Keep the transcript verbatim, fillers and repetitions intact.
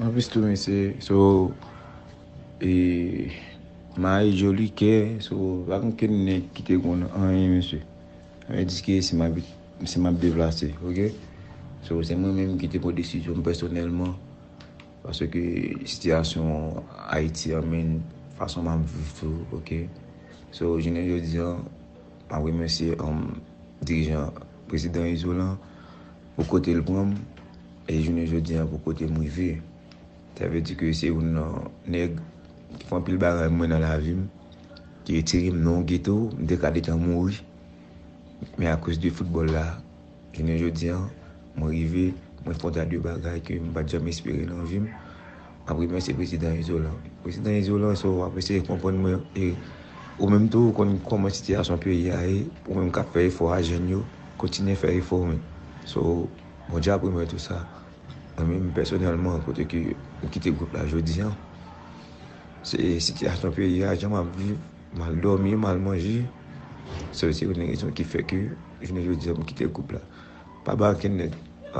Anplis tou, mesye, so, e, mayi joli kè, so, pa gen kenn nèg ki te konn anyen, mesye. Sa vle di ke si m ap, si m ap deplase, oke? So, se mwen menm ki te pran desizyon m pèsonèlman, paske sitiyasyon Ayiti an, men fason m ap viv tou, oke? So, jounen jodi an, m ap remèsye, um, dirijan, prezidan Izolan, pou kote l pran m, e jounen jodi an pou kote m rive. Sa vle di ke se youn nan nèg ki fè anpil bagay mwen nan lavi m, ki retire m nan yon geto, m te ka deja mouri. Men akoz de foutbòl la, jounen jodi an, mwen rive, mwen fè yon ta de bagay ke m pa t janm espere nan vi m. M ap remèsye prezidan Izolan. Prezidan Izolan, so, w ap eseye konprann mwen, e ou menm tou, ou konn kòman sitiyasyon peyi a ye, ou menm k ap fè efò a jèn yo, kontinye fè efò, men. So, Bondye ap remèt ou sa. Mwen menm, pèsonèlman, kote ke m kite gwoup la jodi an, se sitiyasyon peyi a, jan m ap viv, mal dòmi, mal manje. So, se youn nan rezon ki fè ke jounen jodi an, m kite gwoup la. Pa ba okenn nèg